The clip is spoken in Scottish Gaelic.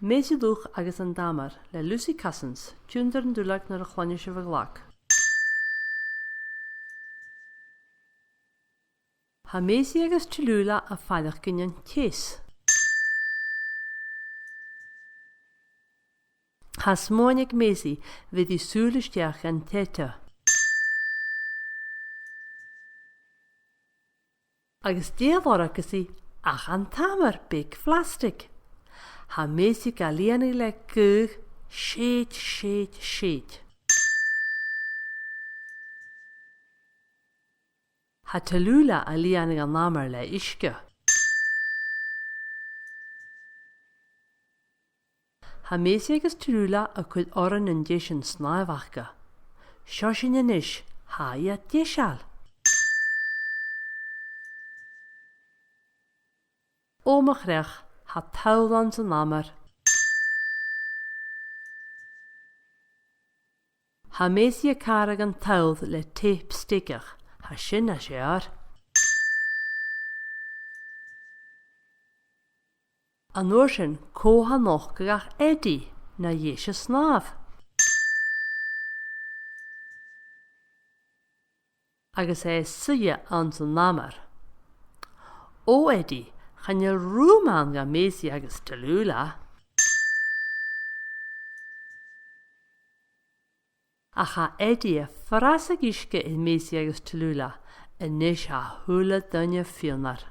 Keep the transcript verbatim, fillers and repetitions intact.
Maisy Luch agus an t-Amar le Lucy Cousins, tionndaidh an duilleag nuair a chluinneas sibh an glag. Tha Maisy agus Tallulah a' faireachdainn an teas. Tha smaoin aig Maisy bhith a' sùil a-steach dhan t-seada. Agus dè a lorgas i ach an t-amar beag phlastaig. Tha Maisy ga lìonadh le gaoth, sèid, sèid, sèid. Tha Tallulah a' lìonadh an amar le uisge. Tha Maisy agus Tallulah a' cur orra nan deisean snàmh aca. Seo sinn a-nis, tha iad deiseil. O mo chreach, tha toll anns an amar. Tha Maisy a' càradh an toll le teip steigeach, tha sin nas fheàrr. An uair sin, cò tha a' nochdadh ach Eddie, na dheise snàmh. Agus e a' suidhe anns an amar. O Eddie, chan eil rùm ann do Maisy agus Tallulah. Ach tha Eddie a' frasadh uisge air Maisy agus Tallulah, a-nis tha a h-uile duine fionnar.